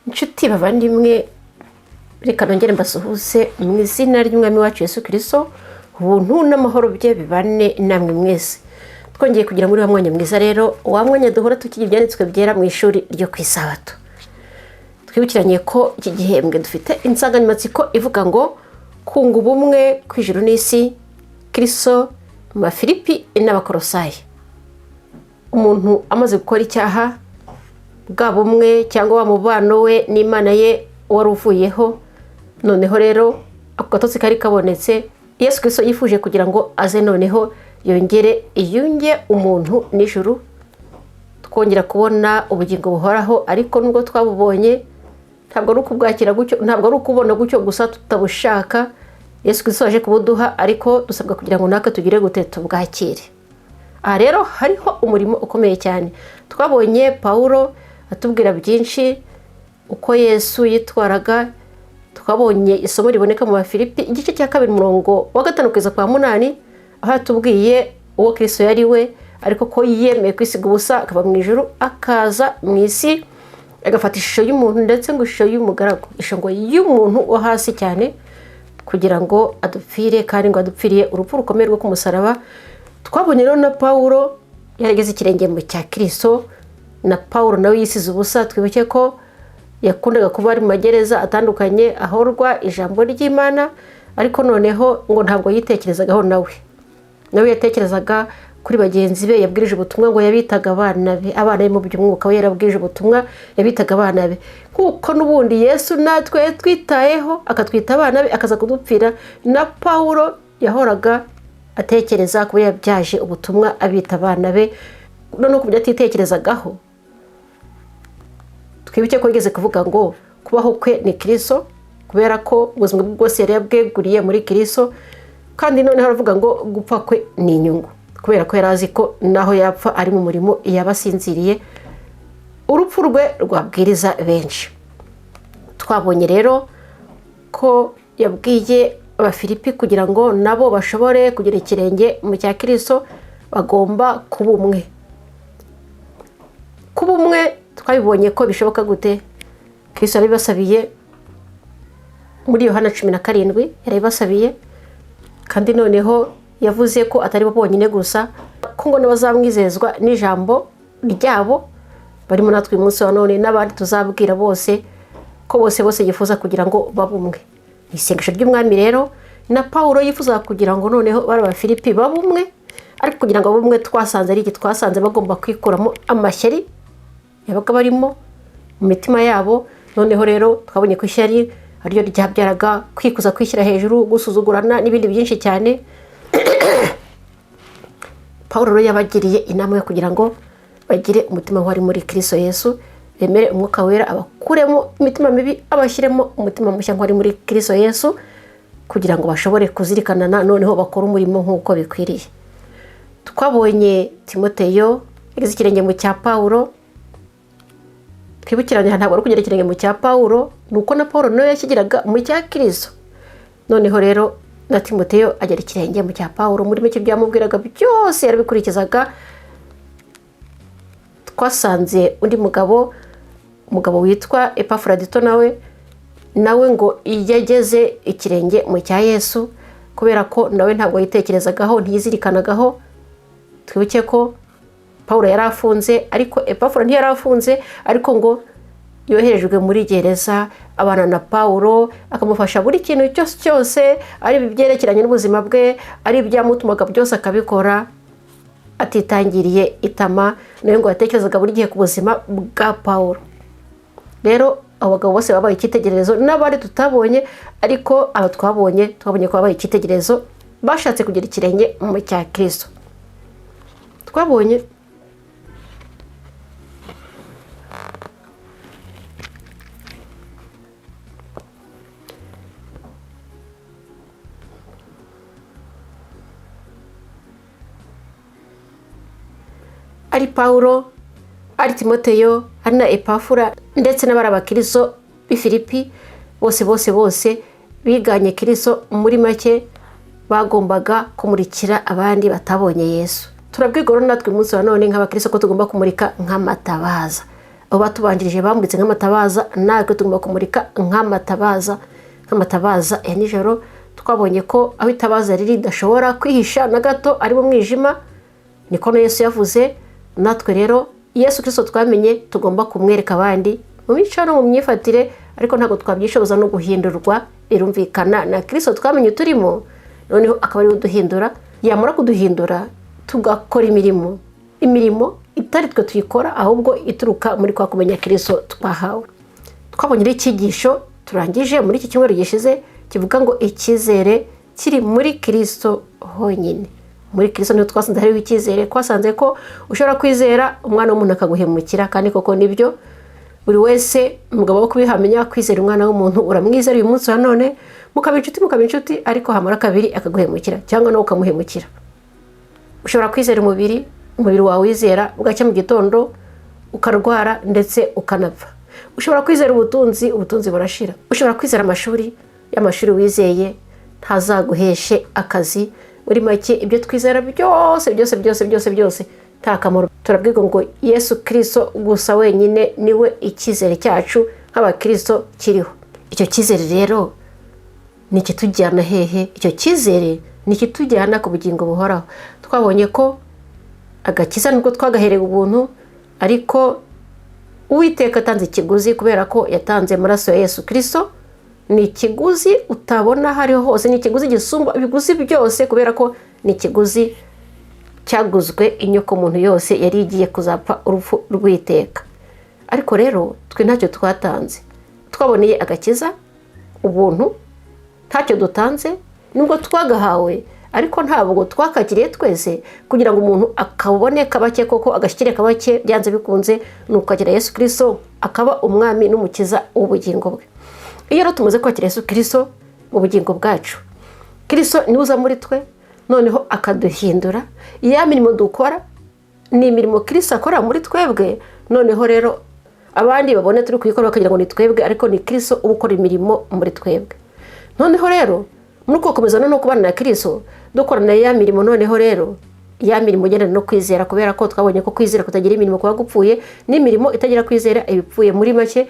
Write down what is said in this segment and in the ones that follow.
Inshuti bavandimwe, reka nongere mbasuhuze mu izina ry'Umwami wacu Yesu Kristo. Ubuntu n'amahoro bye bibane namwe mwese. Twongeye kugira muri wa mwanya mwiza rero, wa mwanya duhora tukiga ibyanditswe byera mu ishuri ryo ku isabato. Twibukiranye ko iki gihembwe dufite insanganyamatsiko ivuga ngo kunga ubumwe kw'ijuru n'isi, Kristo mu Bafilipi n'Abakorosayi. Umuntu amaze gukora icyaha, bwa bumwe cyangwa wa mubano we n'Imana ye wari uvuyeho. Noneho rero ako gatotsi kari kabonetse, Yesu Kristo yifuje kugira ngo aze noneho yongere iyunge umuntu n'ijuru, twongera kubona ubugingo buhoraho. Ariko nubwo twabubonye, ntabwo ari ukubwakira gutyo, ntabwo ari ukubona gutyo gusa tutabushaka. Yesu Kristo aje kubuduha, ariko dusabwa kugira ngo natwe tugire gute? Tubwakire. Aha rero hariho umurimo ukomeye cyane. Twabonye Pawulo atubwira byinshi uko Yesu yitwaraga. Twabonye isomo riboneka mu Bafilipi igice cya 2 umurongo wa 5 kugeza kwa 8, aho yatubwiye uwo Kristo yari we, ariko ko yemeye kwisiga ubusa akava mu ijuru akaza mu isi, agafata ishusho y'umuntu, ndetse ngo ishusho y'umugaragu, ishusho ngo y'umuntu wo hasi cyane, kugira ngo adupfire, kandi ngo adupfiriye urupfu rukomeye rwo ku musaraba. Twabonye rero na Pawulo yarageze ikirenge mu cya Kristo, na Pawulo nawe yisize ubusa. Twibuke ko yakundaga kuba ari mu magereza atandukanye ahorwa ijambo ry'Imana, ariko noneho ngo ntabwo yitekerezagaho nawe yatekerezaga kuri bagenzi be yabwirije ubutumwa, ngo yabitaga abana be, abana be mu by'umwuka. We yarabwirije ubutumwa, yabitaga abana be, nk'uko n'ubundi Yesu natwe twitayeho akatwita abana be, akaza kudupfira. Na Pawulo yahoraga atekereza kuba yabyaje ubutumwa abita abana be, noneho ku byo atitekerezagaho. Twibuke ko yigeze kuvuga ngo kubaho kwe ni Kristo, kubera ko ubuzima bwe bwose yari yabweguriye muri Kristo. Kandi noneho aravuga ngo gupfa kwe ni inyungu, kubera ko yari azi ko naho yapfa ari mu murimo yaba asinziriye, urupfu rwe rwabwiriza benshi. Twabonye rero ko yabwiye Abafilipi kugira ngo nabo bashobore kugira ikirenge mu cya Kristo, bagomba kuba umwe. Kuba umwe twabibonye ko bishoboka gute? Kristo yarabibasabiye muri Yohana 17, yarabibasabiye. Kandi noneho yavuze ko atari bo bonyine gusa, ko ngo n'abazamwizezwa n'ijambo ryabo barimo natwe uyu munsi wa none n'abandi tuzabwira bose, ko bose bose yifuza kugira ngo babe umwe. Isengesho ry'Umwami rero na Pawulo yifuza kugira ngo noneho bari Abafilipi babe umwe, ariko kugira ngo babe umwe twasanze ari iki? Twasanze bagomba kwikuramo amashyari yabaga barimo mu mitima yabo. Noneho rero twabonye ko ishyari ariryo ryabyaraga kwikuza, kwishyira hejuru, gusuzugurana n'ibindi byinshi cyane. Pawulo rero yabagiriye inama yo kugira ngo bagire umutima wari muri Kristo Yesu, bemere Umwuka Wera abakuremo imitima mibi, abashyiremo umutima mushya wari muri Kristo Yesu, kugira ngo bashobore kuzirikanana, noneho bakore umurimo nk'uko bikwiriye. Twabonye Timoteyo yageze ikirenge mu cya Pawulo. Twibukiranye, ntabwo ari ukugera ikirenge mu cya Pawulo, ni uko na Pawulo nawe yakigeraga mu cya Kristo. Noneho rero na Timoteyo agera ikirenge mu cya Pawulo, muri make byamubwiraga byose yarabikurikizaga. Twasanze undi mugabo, umugabo witwa Epafuradito, nawe ngo iyo ageze ikirenge mu cya Yesu, kubera ko nawe ntabwo yitekerezagaho, ntiyizirikanagaho. Twibuke ko Pawulo yari afunze, ariko Epafura ntiyari afunze, ariko ngo yoherejwe muri gereza abana na Pawulo, akamufasha buri kintu cyose cyose, ari ibyerekeranye n'ubuzima bwe, ari ibyamutumaga byose akabikora atitangiriye itama. Nawe ngo yatekerezaga buri gihe ku buzima bwa Pawulo. Rero abo bagabo bose babaye icyitegererezo, n'abandi tutabonye, ariko aba twabonye, twabonye ko babaye icyitegererezo, bashatse kugira ikirenge mu cya Kristo. Twabonye ari Pawulo, ari Timoteyo, ari na Epafura, ndetse n'abari abakristo b'i Filipi, bose bose bose biganye Kristo. Muri make bagombaga kumurikira abandi batabonye Yesu. Turabwirwa rero natwe umunsi wa none nk'abakristo ko tugomba kumurika nk'amatabaza. Abo batubanjirije bamuritse nk'amatabaza, natwe tugomba kumurika nk'amatabaza ya nijoro. Twabonye ko aho itabaza riri ridashobora kwihisha na gato, ari mu mwijima. Niko na Yesu yavuze. Natwe rero Yesu Kirisito twamenye, tugomba kumwereka abandi mu mico no mu myifatire, ariko ntabwo twabyishoboza no guhindurwa, birumvikana, na Kirisito twamenye turimo, noneho akaba ariwe uduhindura. Yamara kuduhindura, tugakora imirimo itari twe tuyikora, ahubwo ituruka muri kwa kumenya Kirisito twahawe. Twabonye rero icyigisho turangije muri iki cyumweru gishize kivuga ngo icyizere kiri muri Kirisito honyine. Muri Kirisito niho twasanze hariho icyizere. Twasanze ko ushobora kwizera umwana w'umuntu akaguhemukira, kandi koko nibyo, buri wese umugabo wo kubihamenya. Kwizera umwana w'umuntu, uramwizera uyu munsi wa none, mukaba inshuti, ariko hamara kabiri akaguhemukira cyangwa nawe ukamuhemukira. Ushobora kwizera umubiri, umubiri wawe wizera, bugacya mu gitondo ukarwara ndetse ukanapfa. Ushobora kwizera ubutunzi, ubutunzi burashira. Ushobora kwizera amashuri, y'amashuri wizeye ntazaguheshe akazi. Muri make, ibyo twizera byose byose byose byose byose nta kamaro. Turabwirwa ngo Yesu Kirisito gusa wenyine niwe icyizere cyacu nk'abakirisito kiriho. Icyo cyizere rero ni ikitujyana hehe? Icyo cyizere ni ikitujyana ku bugingo buhoraho. Twabonye ko agakiza nubwo twagaherewe ubuntu, ariko Uwiteka atanze ikiguzi, kubera ko yatanze amaraso ya Yesu Kirisito. Ni ikiguzi utabona aho ariho hose, ni ikiguzi gisumba ibiguzi byose, kubera ko ni ikiguzi cyaguzwe inyoko muntu yose yari igiye kuzapfa urupfu rw'iteka. Ariko rero twe ntacyo twatanze, twaboneye agakiza ubuntu, ntacyo dutanze. Nubwo twagahawe, ariko ntabwo twakakiriye twese. Kugira ngo umuntu akabone kabake koko, agashyikire kabake, byanze bikunze ni ukwakira Yesu Kirisito akaba umwami n'umukiza w'ubugingo bwe. Iyo rero tumaze kwakira Yesu Kirisito mu bugingo bwacu, Kirisito niwe uza muri twe, noneho akaduhindura. Ya mirimo dukora ni imirimo Kirisito akora muri twebwe. Noneho rero abandi babone turi kuyikora bakagira ngo ni twebwe, ariko ni Kirisito uba ukora imirimo muri twebwe. Noneho rero muri uko gukomeza no kubana na Kirisito, dukorana ya mirimo, noneho rero ya mirimo igendana no kwizera, kubera ko twabonye ko kwizera kutagira imirimo kuba gupfuye, n'imirimo itagira kwizera iba ipfuye. Muri make,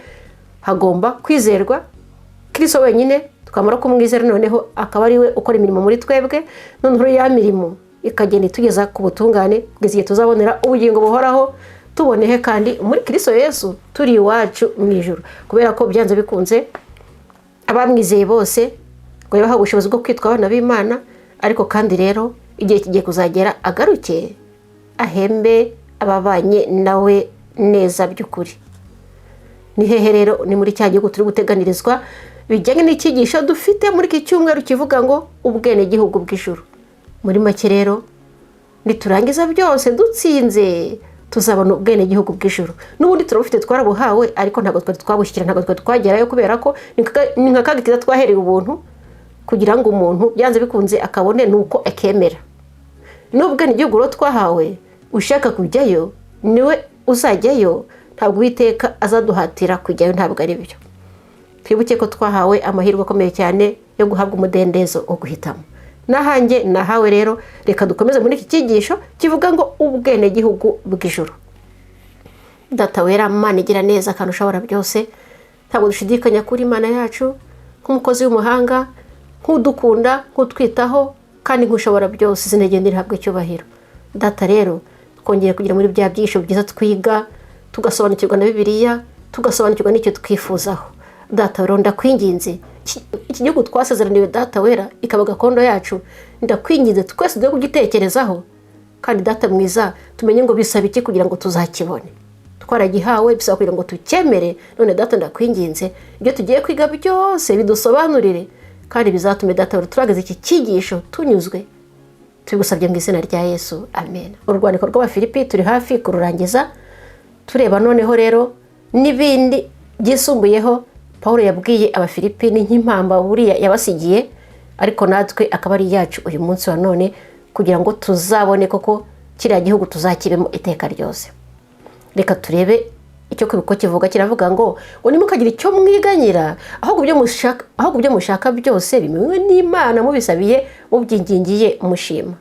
hagomba kwizerwa Kirisito wenyine. Twamara kumwizera, noneho akaba ari we ukora imirimo muri twebwe. Noneho ya mirimo ikagenda itugeza ku butungane kugeza igihe tuzabonera ubugingo buhoraho. Tubonehe kandi muri Kirisito Yesu, turi iwacu mu ijuru, kubera ko byanze bikunze abamwizeye bose ngo yabaha ubushobozi bwo kwitwa abana b'Imana. Ariko kandi rero igihe kigiye kuzagera agaruke ahembe ababanye nawe neza by'ukuri. Ni hehe rero? Ni muri cya gihugu turi guteganirizwa, bijyanye n'icyigisho dufite muri iki cyumweru kivuga ngo ubwenegihugu bw'ijuru. Muri make rero, niturangiza byose dutsinze, tuzabona ubwenegihugu bw'ijuru. N'ubundi turabufite, twarabuhawe, ariko ntabwo twari twabushyikira, ntabwo twari twagerayo, kubera ko ni nka kaga kiza twahereye ubuntu. Kugira ngo umuntu byanze bikunze akabone ni uko akemera. N'ubwenegihugu rero twahawe, ushaka kujyayo niwe uzajyayo, ntabwo Uwiteka azaduhatira kujyayo, ntabwo ari byo. Twibuke ko twahawe amahirwe akomeye cyane yo guhabwa umudendezo wo guhitamo. N'ahanjye nahawe rero, reka dukomeze muri iki cyigisho kivuga ngo ubwenegihugu bw'ijuru. Data wera, Mana igira neza kandi ushobora byose, ntabwo dushidikanya kuri Imana yacu nk'umukozi w'umuhanga, nk'udukunda, nk'utwitaho kandi nk'ushobora byose. Izina rye rihabwa icyubahiro. Data rero, twongeye kugira muri bya byigisho byiza twiga, tugasobanukirwa na Bibiliya, tugasobanukirwa n'icyo twifuzaho. Data wera, ndakwinginze, iki gihugu twasezeraniwe, Data wera, ikaba gakondo yacu, ndakwinginze twese tujye kugitekerezaho. Kandi Data mwiza, tumenye ngo bisaba iki kugira ngo tuzakibone. Twaragihawe, bisaba kugira ngo tucyemere. None Data, ndakwinginze, ibyo tugiye kwiga byose bidusobanurire kandi bizatume, Data wera, turageze iki cyigisho tunyuzwe. Tubigusabye mu izina rya Yesu, amen. Urwandiko rw'Abafilipi turi hafi kururangiza, tureba noneho rero n'ibindi byisumbuyeho Paul yabwiye Abafilipi. Ni nk'impamba buriya yabasigiye, ariko natwe akaba ari iyacu uyu munsi wa none, kugira ngo tuzabone koko kiriya gihugu, tuzakibemo iteka ryose. Reka turebe icyo kwibuka kivuga. Kiravuga ngo ntimukagire icyo mwiganyira, ahubwo ibyo mushaka byose bimenywe n'Imana, mubisabiye, mubyingingiye, mushima.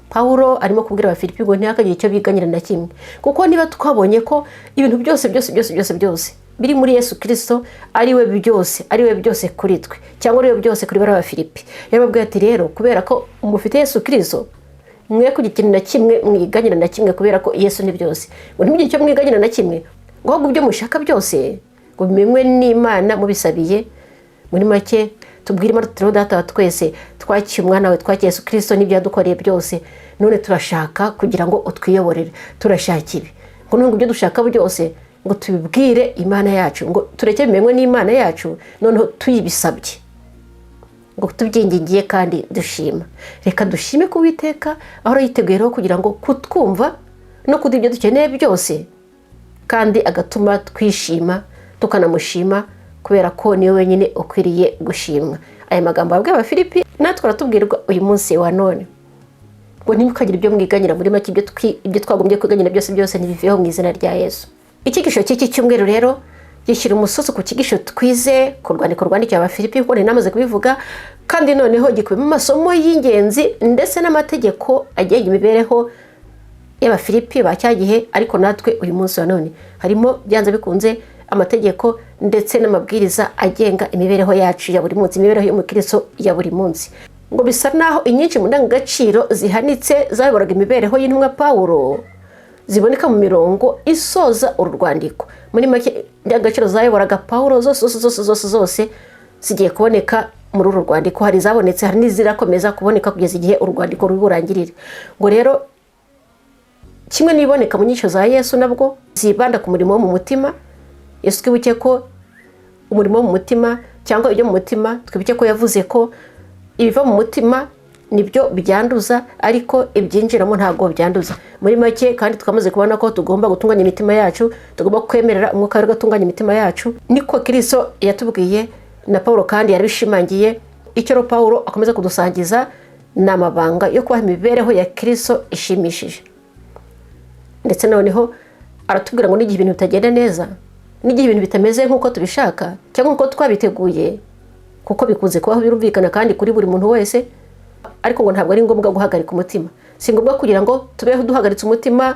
Pawulo arimo kubwira Abafilipi ngo ntihakagire icyo biganyira na kimwe, kuko niba twabonye ko ibintu byose byose byose byose byose biri muri Yesu Kirisito, ari we byose, ari we byose kuri twe, cyangwa ari we byose kuri bariya Bafilipi, yarababwiye ati: "Rero kubera ko mufite Yesu Kirisito, mwe kugira ikintu na kimwe mwiganyira na kimwe, kubera ko Yesu ni byose." Ngo ntimugire icyo mwiganyira na kimwe, ngo ahubwo ibyo mushaka byose ngo bimenywe n'Imana mubisabiye. Muri make, tubwire Imana tuti: "Data wa twese, twakiye umwana wawe, twakiye Yesu Kirisito n'ibyo yadukoreye byose, none turashaka kugira ngo utwiyoborere, turashaka ibi." Ngo nubwo ibyo dushaka byose ngo tubibwire Imana yacu, ngo tureke bimenywe n'Imana yacu, noneho tuyibisabye, ngo tubyingingiye kandi dushima. Reka dushime ku Uwiteka ahora yiteguye rero kugira ngo kutwumva no kuduha ibyo dukeneye byose, kandi agatuma twishima tukanamushima, kubera ko niwe wenyine ukwiriye gushimwa. Aya magambo yabwiye Abafilipi natwe aratubwirwa uyu munsi wa none, ngo ntimukagire ibyo mwiganyira. Muri make, ibyo twagombye kwiganyira byose byose ntibiveho mu izina rya Yesu. Icyigisho cy'iki cyumweru rero gishyira umusozi ku cyigisho twize ku rwandiko rwandikiwe Abafilipi, kuko nari namaze kubivuga, kandi noneho gikubiyemo amasomo y'ingenzi ndetse n'amategeko agenga imibereho y'Abafilipi ba cya gihe, ariko natwe uyu munsi wa none harimo byanze bikunze amategeko ndetse n'amabwiriza agenga imibereho yacu ya buri munsi, imibereho y'umukristo ya buri munsi. Ngo bisa naho inyinshi mu ndangagaciro zihanitse zayoboraga imibereho y'intumwa Pawulo ziboneka mu mirongo isoza uru rwandiko. Muri make, indangagaciro zayoboraga Pawulo zose zose zose zose zose zigiye kuboneka muri uru rwandiko. Hari izabonetse, hari n'izirakomeza kuboneka kugeza igihe uru rwandiko ruri burangirire. Ngo rero kimwe n'iboneka mu nyigisho za Yesu, nabwo zibanda ku murimo wo mu mutima. Yesu, twibuke ko umurimo wo mu mutima cyangwa ibyo mu mutima, twibuke ko yavuze ko ibiva mu mutima nibyo byanduza, ariko ibyinjiramo ntabwo byanduza. Muri make kandi, twamaze kubona ko tugomba gutunganya imitima yacu, tugomba kwemerera Umwuka wera ugatunganya imitima yacu. Niko Kirisito yatubwiye, na Paul kandi yarabishimangiye. Icyo rero Paul akomeza kudusangiza ni amabanga yo kubaha imibereho ya Kirisito ishimishije. Ndetse noneho aratubwira ngo n'igihe ibintu bitagenda neza, n'igihe ibintu bitameze nk'uko tubishaka cyangwa nk'uko twabiteguye, kuko bikunze kubaho, birumvikana, kandi kuri buri muntu wese, ariko ngo ntabwo ari ngombwa guhagarika umutima. Si ngombwa kugira ngo tubeho duhagaritse umutima,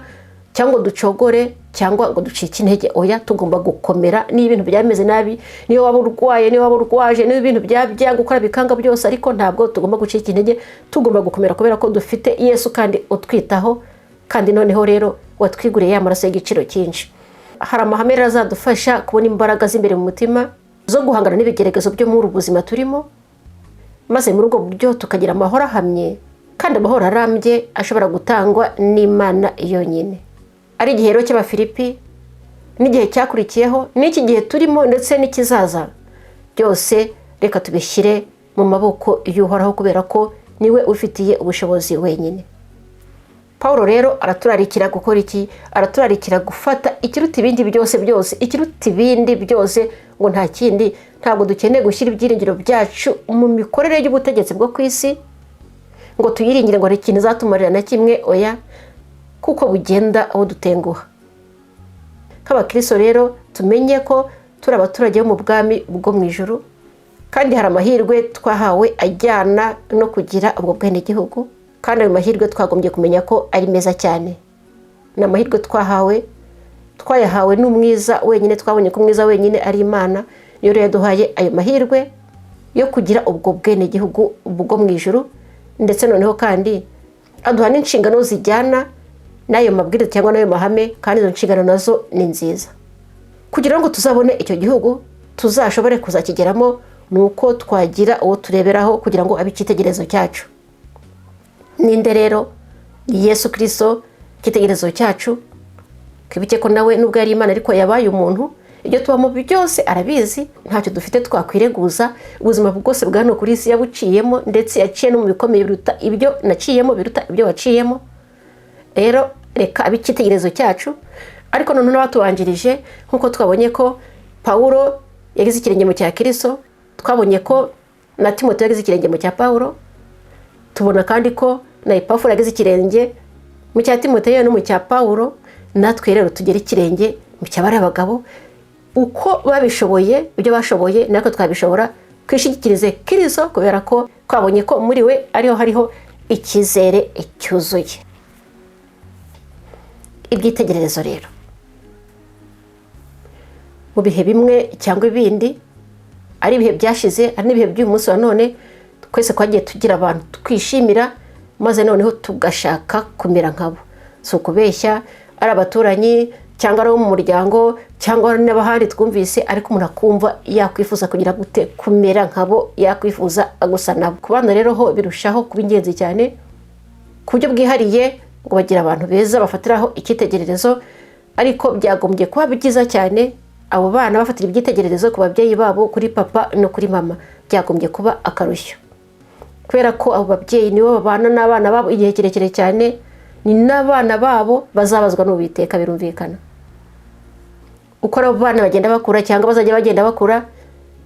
cyangwa ducogore, cyangwa ngo ducike intege. Oya, tugomba gukomera niyo ibintu byameze nabi, niyo waba urwaye, niyo waba urwaje, niyo ibintu byanga gukora bikanga byose, ariko ntabwo tugomba gucika intege. Tugomba gukomera kubera ko dufite Yesu kandi utwitaho, kandi noneho rero watwiguriye ya maraso y'igiciro cyinshi. Hari amahame rero azadufasha kubona imbaraga z'imbere mu mutima zo guhangana n'ibigeragezo byo muri ubu buzima turimo, maze muri ubwo buryo tukagira amahoro ahamye kandi amahoro arambye ashobora gutangwa n'Imana yonyine. Ari igihe rero cy'Abafilipi, n'igihe cyakurikiyeho, n'iki gihe turimo, ndetse n'ikizaza, byose reka tubishyire mu maboko y'Uhoraho, kubera ko niwe ufitiye ubushobozi wenyine. Paul rero araturarikira gukora iki? Araturarikira gufata ikiruta ibindi byose byose, ikiruta ibindi byose ngo nta kindi. Ntabwo dukeneye gushyira ibyiringiro byacu mu mikorere y'ubutegetsi bwo ku isi, ngo tuyiringire ngo hari ikintu izatumarira na kimwe. Oya, kuko bugenda aho dutenguha. Nk'abakristo rero, tumenye ko turi abaturage bo mu bwami bwo mu ijuru, kandi hari amahirwe twahawe ajyana no kugira ubwo bwenegihugu, kandi ayo mahirwe twagombye kumenya ko ari meza cyane. Ni amahirwe twahawe, twayahawe n'umwiza wenyine. Twabonye ko umwiza wenyine ari Imana, niyo rero yaduhaye ayo mahirwe yo kugira ubwo bwenegihugu bwo mu ijuru. Ndetse noneho kandi aduha n'inshingano zijyana n'ayo mabwiriza cyangwa n'ayo mahame, kandi izo nshingano nazo ni nziza. Kugira ngo tuzabone icyo gihugu, tuzashobore kuzakigeramo, ni uko twagira uwo tureberaho kugira ngo abe icyitegererezo cyacu. Ninde rero? Ni Yesu Kirisito, icyitegererezo cyacu. Twibuke ko nawe nubwo yari Imana, ariko yabaye umuntu. Ibyo tubamo byose arabizi, ntacyo dufite twakwireguza. Ubuzima bwose bwa hano kuri isi yabuciyemo, ndetse yaciye no mu bikomeye biruta ibyo naciyemo, biruta ibyo waciyemo. Rero reka abe icyitegererezo cyacu. Ariko noneho n'abatubanjirije, nk'uko twabonye ko Pawulo yagize ikirenge mu cya Kirisito, twabonye ko na Timoteyo yagize ikirenge mu cya Pawulo, tubona kandi ko na Epafura yagize ikirenge mu cya Timoteyo no mu cya Pawulo. Natwe rero tugera ikirenge mu cy'abari abagabo uko babishoboye. Ibyo bashoboye natwe twabishobora. Twishingikirize Kirisito, kubera ko twabonye ko muri we ariho hariho Icyizere cyuzuye. Ibyitegererezo rero mu bihe bimwe cyangwa ibindi, ari ibihe byashize, ari n'ibihe by'uyu munsi wa none, twese twagiye tugira abantu twishimira, maze noneho tugashaka kumera nkabo. Si ukubeshya, ari abaturanyi cyangwa ari abo mu muryango cyangwa n'abahandi twumvise, ariko umuntu akumva yakwifuza kugira gute? Kumera nkabo, yakwifuza gusa nabo. Ku bana rero ho birushaho kuba ingenzi cyane ku buryo bwihariye, ngo bagira abantu beza bafatiraho icyitegererezo. Ariko byagombye kuba byiza cyane abo bana bafatira ibyitegererezo ku babyeyi babo, kuri papa no kuri mama. Byagombye kuba akarusho, kubera ko abo babyeyi nibo babana n'abana babo igihe kirekire cyane, ni n'abana babo bazabazwa n'Uwiteka. Birumvikana, uko abo bana bagenda bakura cyangwa bazajya bagenda bakura,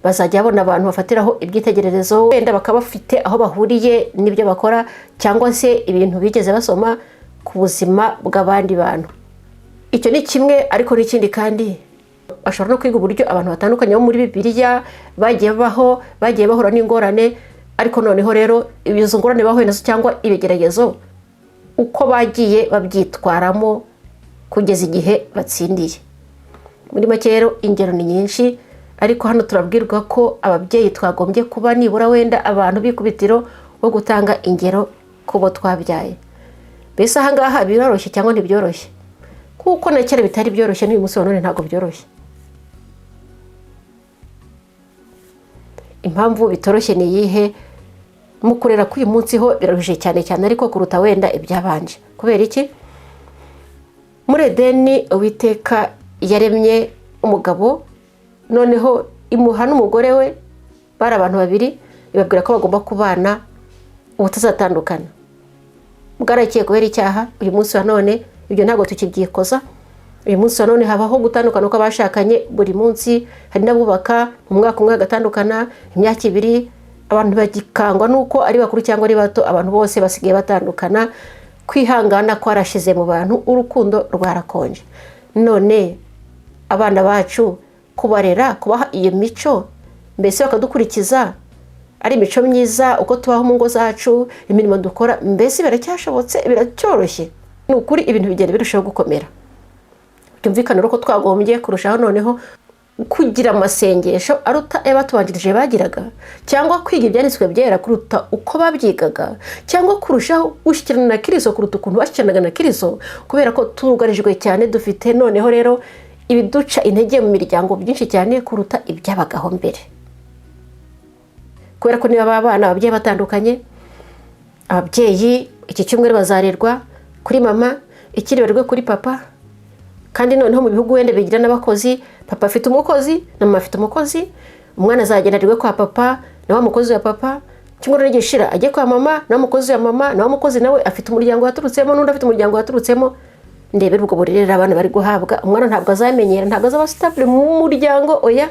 bazajya babona abantu bafatiraho ibyitegererezo, wenda bakaba bafite aho bahuriye n'ibyo bakora cyangwa se ibintu bigeze basoma ku buzima bw'abandi bantu. Icyo ni kimwe, ariko n'ikindi kandi bashobora no kwiga uburyo abantu batandukanye bo muri Bibiliya bagiye babaho, bagiye bahura n'ingorane, ariko noneho rero izo ngorane bahuye nazo cyangwa ibigeragezo, uko bagiye babyitwaramo kugeza igihe batsindiye. Muri make rero ingero ni nyinshi, ariko hano turabwirwa ko ababyeyi twagombye kuba nibura wenda abantu b'ikubitiro bo gutanga ingero ku bo twabyaye. Mbese ahangaha biroroshye cyangwa ntibyoroshye? Kuko na kera bitari byoroshye, n'uyu munsi wa none ntabwo byoroshye. Impamvu bitoroshye ni iyihe? Mu kurera k'uyu munsi ho biraruhije cyane cyane, ariko kuruta wenda ibyabanje. Kubera iki? Muri Edeni Uwiteka yaremye umugabo, noneho imuha n'umugore we, bari abantu babiri, ibabwira ko bagomba kubana ubutazatandukana. Bwarakiye kubera icyaha. Uyu munsi wa none ibyo ntabwo tukibyikoza. Uyu munsi wa none habaho gutandukana kw'abashakanye buri munsi. Hari n'abubaka mu mwaka umwe bagatandukana, imyaka 2. Abantu bagikangwa n'uko ari bakuru cyangwa ari bato, abantu bose basigaye batandukana. Kwihangana kwarashize mu bantu, urukundo rwarakonje. None abana bacu kubarera, kubaha iyo mico, mbese bakadukurikiza, ari imico myiza, uko tubaho mu ngo zacu, imirimo dukora, mbese biracyashobotse? Biracyoroshye? Ni ukuri ibintu bigenda birushaho gukomera. Byumvikane ko twagombye kurushaho noneho kugira amasengesho aruta ay'abatubanjirije bagiraga, cyangwa kwiga Ibyanditswe Byera kuruta uko babyigaga, cyangwa kurushaho gushyikirana na Kirisito kuruta ukuntu bashyikiranaga na Kirisito, kubera ko turugarijwe cyane. Dufite noneho rero ibiduca intege mu miryango byinshi cyane kuruta ibyabagaho mbere, kubera ko niba abana ababyeyi batandukanye, ababyeyi iki cyumweru bazarerwa kuri mama, ikindi barerwe kuri papa. Kandi noneho mu bihugu wenda bigira n'abakozi, papa afite umukozi na mama afite umukozi, umwana azagenda arirwe kwa papa na wa mukozi wa papa, cyumweru nigishira ajye kwa mama na wa mukozi wa mama, na wa mukozi nawe afite umuryango waturutsemo, n'undi afite umuryango waturutsemo. Ndebera ubwo burere abana bari guhabwa. Umwana ntabwo azamenyera, ntabwo azaba stable mu muryango. Oya,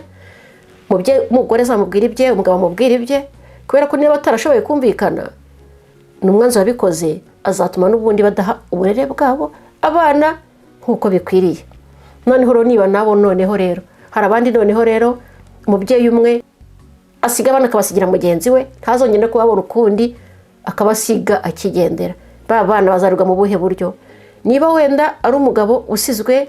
umugore azamubwira ibye, umugabo amubwira ibye, kubera ko niba batarashoboye kumvikana, ni umwanzi wabikoze, azatuma n'ubundi badaha uburere bwabo abana nk'uko bikwiriye. Noneho rero niba nabo, noneho rero hari abandi, noneho rero umubyeyi umwe asiga abana akabasigira mugenzi we, ntazongere no kubabona ukundi, akabasiga akigendera. Ba bana bazarerwa mu buhe buryo? Niba wenda ari umugabo usizwe,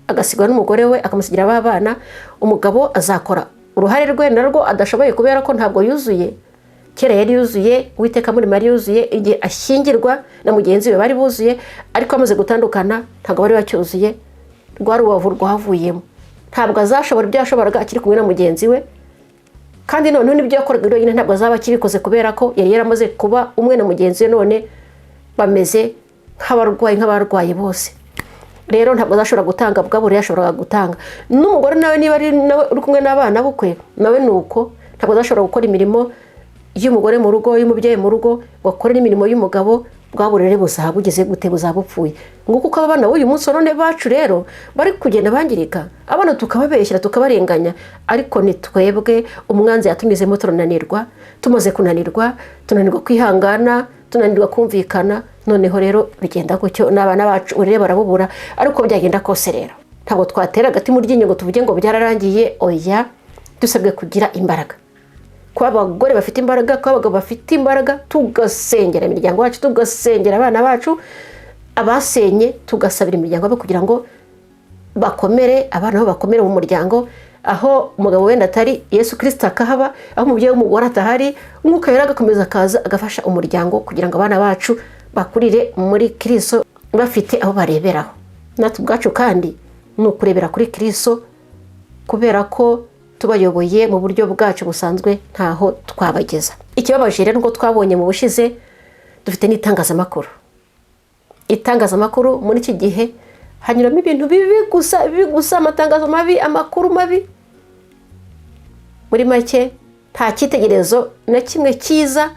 agasigwa n'umugore we, akamusigira ba bana, umugabo azakora uruhare rwe narwo adashoboye, kubera ko ntabwo yuzuye. Kera yari yuzuye, Uwiteka muri mari yuzuye. Igihe ashyingirwa na mugenzi we bari buzuye, ariko bamaze gutandukana ntabwo bari bacyuzuye, rwa rubavu rwavuyemo. Ntabwo azashobora ibyo yashoboraga akiri kumwe na mugenzi we. Kandi noneho n'ibyo yakoraga wenyine ntabwo azaba akibikoze, kubera ko yari yaramaze kuba umwe na mugenzi we. None bameze nk'abarwayi, nk'abarwayi bose. Rero ntabwo azashobora gutanga bwa burere yashoboraga gutanga. N'umugore nawe, niba ari nawe uri kumwe n'abana bukwe, nawe ni uko, ntabwo azashobora gukora imirimo y'umugore mu rugo, y'umubyeyi mu rugo, ngo akore n'imirimo y'umugabo. Bwa burere buzaba bugeze gute? Buzaba bupfuye. Nguko uko abana b'uyu munsi wa none bacu rero bari kugenda bangirika. Abana tukababeshyira, tukabarenganya, ariko ni twebwe umwanzi yatunyuzemo turananirwa. Tumaze kunanirwa, tunanirwa kwihangana, tunanirwa kumvikana, noneho rero bigenda gutyo, n'abana bacu uburere barabubura. Ariko byagenda kose rero ntabwo twatera agati mu ryinyo ngo tuvuge ngo byararangiye. Oya, dusabwe kugira imbaraga. Kuba abagore bafite imbaraga, kuba abagabo bafite imbaraga, tugasengera imiryango yacu, tugasengera abana bacu, abasenye tugasabira imiryango yabo kugira ngo bakomere, abana babo bakomere mu muryango. Aho umugabo wenda atari, Yesu Kirisita akahaba. Aho umubyeyi w'umugore atahari, Umwuka Wera agakomeza akaza agafasha umuryango kugira ngo abana bacu bakurire muri Kirisito bafite aho bareberaho. Natwe ubwacu kandi ni ukurebera kuri Kirisito, kubera ko tubayoboye mu buryo bwacu busanzwe ntaho twabageza. Ikibabaje rero, ngo twabonye mu bushize, dufite n'itangazamakuru. Itangazamakuru muri iki gihe hanyuramo ibintu bibi gusa, bibi gusa, amatangazo mabi, amakuru mabi. Muri make, nta cyitegererezo na kimwe cyiza.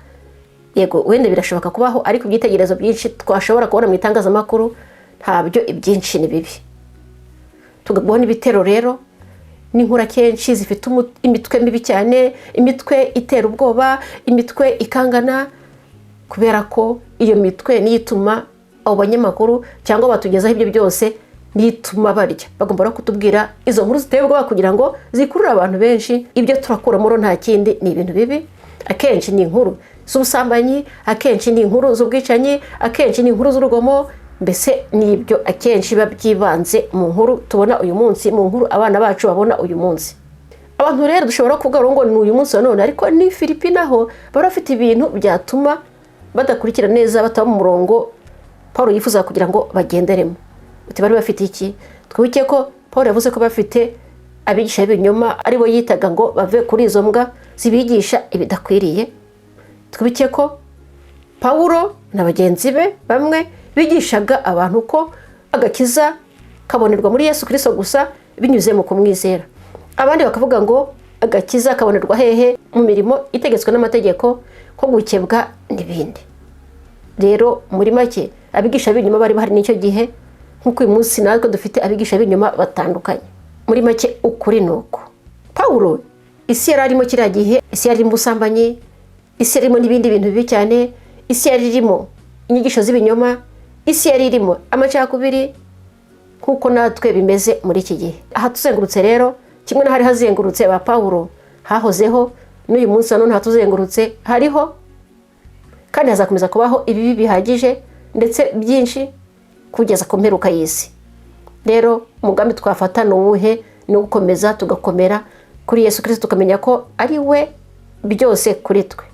Yego, wenda birashoboka kubaho, ariko ibyitegererezo byinshi twashobora kubona mu itangazamakuru ntabyo, ibyinshi ni bibi. Tugabona ibitero rero n'inkuru akenshi zifite imitwe mibi cyane, imitwe itera ubwoba, imitwe ikangana, kubera ko iyo mitwe niyo ituma abo banyamakuru cyangwa batugezaho ibyo byose, niyo ituma barya. Bagomba no kutubwira izo nkuru ziteye ubwoba kugira ngo zikurure abantu benshi. Ibyo turakuramo nta kindi, ni ibintu bibi. Akenshi ni inkuru z'ubusambanyi, akenshi ni inkuru z'ubwicanyi, akenshi ni inkuru z'urugomo. Mbese ni ibyo akenshi biba byibanze mu nkuru tubona uyu munsi, mu nkuru abana bacu babona uyu munsi. Abantu rero dushobora kuvuga ngo ni uyu munsi wa none, ariko ni Filipi naho bari bafite ibintu byatuma badakurikira neza, bataba mu murongo Paul yifuza kugira ngo bagenderemo. Uti bari bafite iki? Twibuke ko Paul yavuze ko bafite abigisha b'ibinyoma, aribo yitaga ngo bave kuri izo mbwa zibigisha ibidakwiriye. Twibuke ko Pawulo na bagenzi be bamwe bigishaga abantu ko agakiza kabonerwa muri Yesu Kirisito gusa binyuze mu kumwizera, abandi bakavuga ngo agakiza kabonerwa hehe? Mu mirimo itegetswe n'amategeko, nko gukebwa n'ibindi. Rero muri make, abigisha b'ibinyoma bari bahari n'icyo gihe, nk'uko uyu munsi natwe dufite abigisha b'ibinyoma batandukanye. Muri make, ukuri ni uko Pawulo, isi yari arimo kiriya gihe, isi yari irimo ubusambanyi, isi yarimo n'ibindi bintu bibi cyane, isi yari irimo inyigisho z'ibinyoma, isi yari irimo amacakubiri, nk'uko natwe bimeze muri iki gihe. Aha tuzengurutse rero, kimwe n'ahari hazengurutse ba Pawulo, hahozeho, n'uyu munsi wa none hatuzengurutse hariho, kandi hazakomeza kubaho ibibi bihagije ndetse byinshi kugeza ku mperuka y'isi. Rero umugambi twafata ni uwuhe? Ni ugukomeza tugakomera kuri Yesu Kirisito, tukamenya ko ari we byose kuri twe.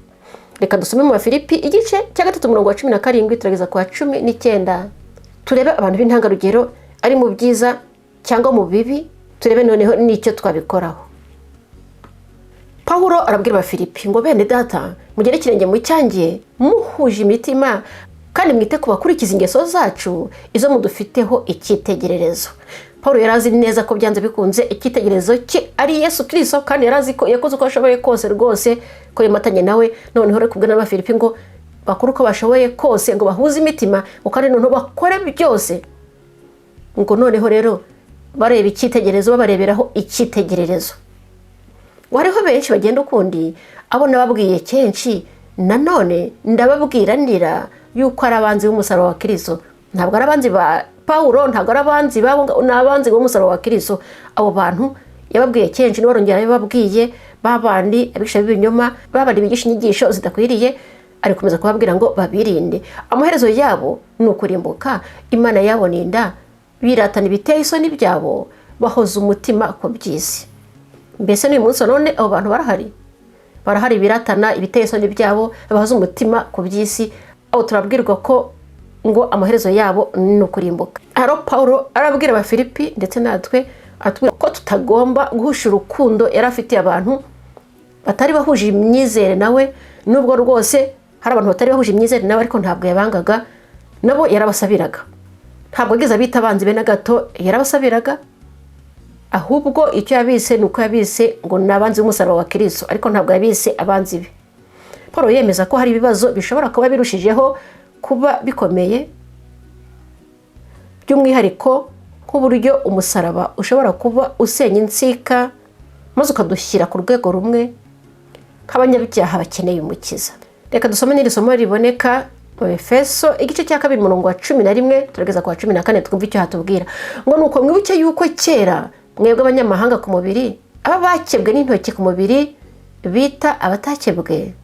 Reka dusome mu Bafilipi igice cya 3, umurongo wa 17 turageza ku wa 19, turebe abantu b'intangarugero ari mu byiza cyangwa mu bibi, turebe noneho n'icyo twabikoraho. Pawulo arabwira Abafilipi ngo: "Bene Data, mugere ikirenge mu cyanjye muhuje imitima, kandi mwite ku bakurikiza ingeso zacu, izo mudufiteho icyitegererezo." Paul yari azi neza ko byanze bikunze icyitegererezo cye ari Yesu Kirisito, kandi yari azi ko yakoze uko ashoboye kose rwose ko yematanye nawe. Noneho rero kubwira n'Abafilipi ngo bakore uko bashoboye kose ngo bahuze imitima, ngo kandi noneho bakore byose, ngo noneho rero bareba icyitegererezo, babareberaho icyitegererezo. Ngo hariho benshi bagenda ukundi, abo nababwiye kenshi, nanone ndababwira ndira, yuko ari abanzi b'umusaraba wa Kirisito. Ntabwo ari abanzi ba Pawulo, ntabwo ari abanzi babo, ni abanzi b'umusaraba wa Kirisito. Abo bantu yababwiye kenshi, n'abarongera yababwiye, babandi abigisha b'ibinyoma, babandi bigisha inyigisho zidakwiriye. Ari gukomeza kubabwira ngo babirinde, amaherezo yabo ni ukurimbuka, imana yabo ni inda, biratana ibiteye isoni byabo, bahoza umutima ku by'isi. Mbese n'uyu munsi wa none abo bantu barahari, barahari, biratana ibiteye isoni byabo, bahoza umutima ku by'isi. Aho turabwirwa ko ngo amaherezo yabo ni ukurimbuka. Haro Paul arabwira Abafilipi, ndetse natwe atubwira ko tutagomba guhusha urukundo yari afitiye abantu batari bahuje imyizere nawe. Nubwo rwose hari abantu batari bahuje imyizere nawe, ariko ntabwo yabangaga, nabo yarabasabiraga. Ntabwo ageze abita abanzi be na gato, yarabasabiraga. Ahubwo icyo yabise ni uko yabise ngo ni abanzi b'umusaraba wa Kirisito, ariko ntabwo yabise abanzi be. Paul yemeza ko hari ibibazo bishobora kuba birushijeho kuba bikomeye, by'umwihariko nk'uburyo umusaraba ushobora kuba usenya insika maze ukadushyira ku rwego rumwe nk'abanyabyaha bakeneye Umukiza. Reka dusome n'iri somo riboneka mu Efeso igice cya 2, umurongo wa 11 turageza ku wa 14, twumve icyo hatubwira. Ngo: "Nuko mwibuke yuko kera mwebwe abanyamahanga ku mubiri, aba bakebwe n'intoki ku mubiri, Bita abatakebwe,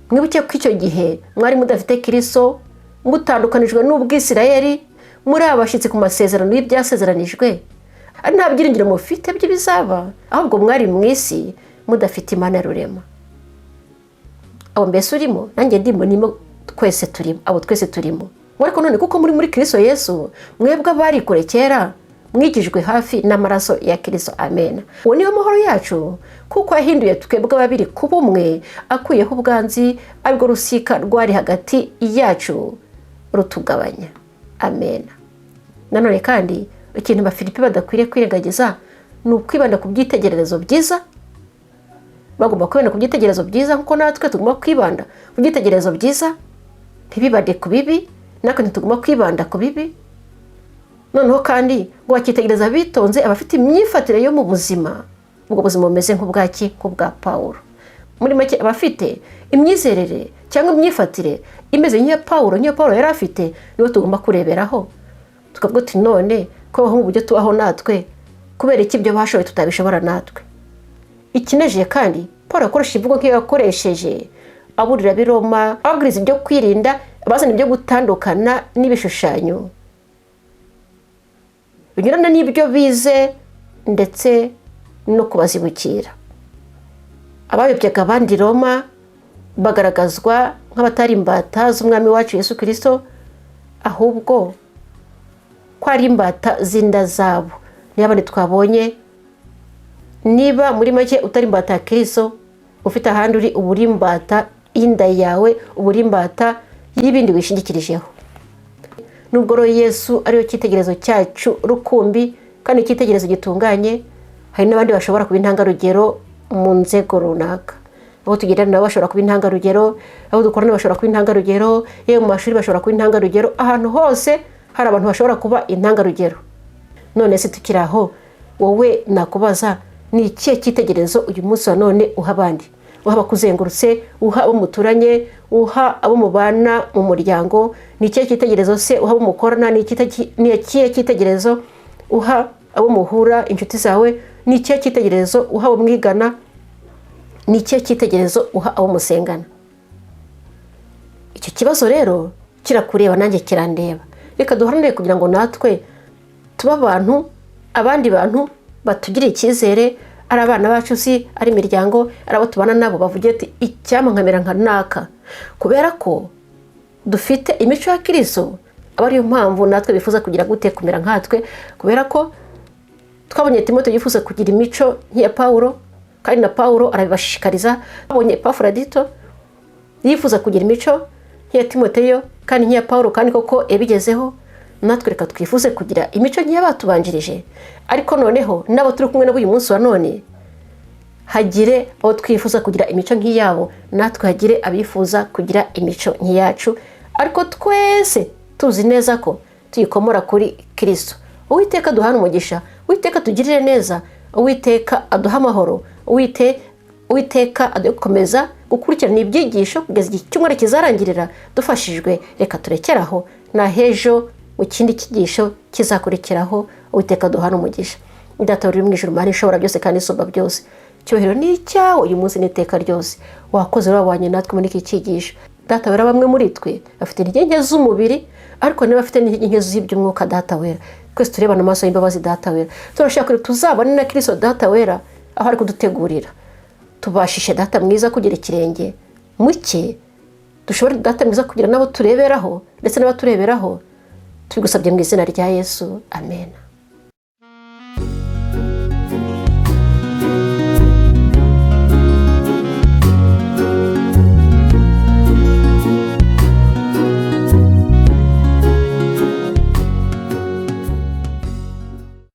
mwibuke ko icyo gihe mwari mudafite Kirisito, mutandukanijwe n'ubwisirayeli, muri abashyitsi ku masezerano y'ibyasezeranijwe, ari nta byiringiro mufite by'ibizaba, ahubwo mwari mu isi mudafite Imana rurema. Abo mbese urimo, nanjye ndimo, nimo, twese turimo, abo twese turimo. Ariko none kuko muri Kirisito Yesu, mwebwe abari kure kera mwigijwe hafi n'amaraso ya Kirisito. Amen. Uwo niyo mahoro yacu, kuko yahinduye twebwe babiri kuba umwe, akuyeho ubwanzi, aribwo rusika rwari hagati yacu rutugabanya. Amen. Nanone kandi ikintu Abafilipi badakwiriye kwirengagiza ni ukwibanda ku byitegererezo byiza. Bagomba kwibanda ku byitegererezo byiza nkuko natwe tugomba kwibanda ku byitegererezo byiza, ntibibande ku bibi, natwe ntitugomba kwibanda ku bibi. Noneho kandi ngo bakitegereza bitonze abafite imyifatire yo mu buzima, ubwo buzima bumeze nk'ubwaki? Nk'ubwa Pawulo. Muri make, abafite imyizerere cyangwa imyifatire imeze nk'iya Pawulo, nk'iyo Pawulo yari afite, nibo tugomba kureberaho, tukavuga uti: "None kubaho mu buryo tubaho natwe, kubera iki ibyo bashoboye tutabishobora natwe?" Ikinejeje kandi, Paul akoresha imvugo nk'iyo yakoresheje aburira ab'i Roma, ababwiriza ibyo kwirinda, abazana ibyo gutandukana n'ibishushanyo binyurana n'ibyo bize, ndetse no kubazibukira. Abayobyaga abandi Roma bagaragazwa nk'abatari imbata z'Umwami wacu Yesu Kirisito, ahubwo ko ari imbata z'inda zabo. Niba abandi twabonye, niba muri make utari imbata ya Kirisito, ufite ahandi uri, uba uri imbata y'inda yawe, uba uri imbata y'ibindi wishingikirijeho. Nubwo rero Yesu ariyo cyitegererezo cyacu rukumbi kandi icyitegererezo gitunganye, hari n'abandi bashobora kuba intangarugero mu nzego runaka. Abo tugendana nabo bashobora kuba intangarugero, abo dukorana bashobora kuba intangarugero, yewe mu mashuri bashobora kuba intangarugero. Ahantu hose hari abantu bashobora kuba intangarugero. None se tukiri aho, wowe nakubaza: ni ikihe cyitegererezo uyu munsi wa none uha abandi, uha abakuzengurutse, uha abo muturanye, uha abo mubana mu muryango? Ni ikihe cyitegererezo se uha abo mukorana? Ni ikihe cyitegererezo uha abo muhura, inshuti zawe? Ni ikihe cyitegererezo uha abo mwigana? Ni ikihe cyitegererezo uha abo musengana? Icyo kibazo rero kirakureba, nanjye kirandeba. Reka duharanire kugira ngo natwe tube abantu abandi bantu batugirira icyizere, ari abana bacu, si ari imiryango, ari abo tubana nabo, bavuge ati: "Icyampa nkamera nka naka." Kubera ko dufite imico ya Kirisito, aba ariyo mpamvu natwe bifuza kugira gute? Kumera nkatwe. Kubera ko twabonye Timote yifuza kugira imico nk'iya Pawulo, kandi na Pawulo arabibashishikariza. Twabonye Epafuradito yifuza kugira imico nk'iya Timoteyo kandi nk'iya Pawulo, kandi koko yabigezeho. Natwe reka twifuze kugira imico nk'iy'abatubanjirije, ariko noneho n'abo turi kumwe nabo uyu munsi wa none, hagire abo twifuza kugira imico nk'iyabo, natwe hagire abifuza kugira imico nk'iyacu, ariko twese tuzi neza ko tuyikomora kuri Kirisito. Uwiteka duhane umugisha, Uwiteka tugirire neza, Uwiteka aduhe amahoro, Uwiteka aduhe gukomeza gukurikirana ibyigisho kugeza igihe icyumweru kizarangirira dufashijwe. Reka turekere aho, n'ahejo mu kindi cyigisho kizakurikiraho. Uwiteka duhane umugisha. Data uri mu ijuru, Mana ishobora byose kandi isumba byose, icyubahiro ni icyawe uyu munsi n'iteka ryose. Wakoze wabanye natwe muri iki cyigisho. Data wera, bamwe muri twe bafite intege nke z'umubiri, ariko niba bafite n'intege nke z'iby'umwuka, Data wera, twese turebana amaso y'imbabazi. Data wera, turashaka kugira tuzabone na Kirisito, Data wera, aho ari kudutegurira. Tubashishe, Data mwiza, kugira ikirenge muke, dushobore, Data mwiza, kugira n'abo tureberaho ndetse n'abatureberaho. Tubigusabye mu izina rya Yesu, amen.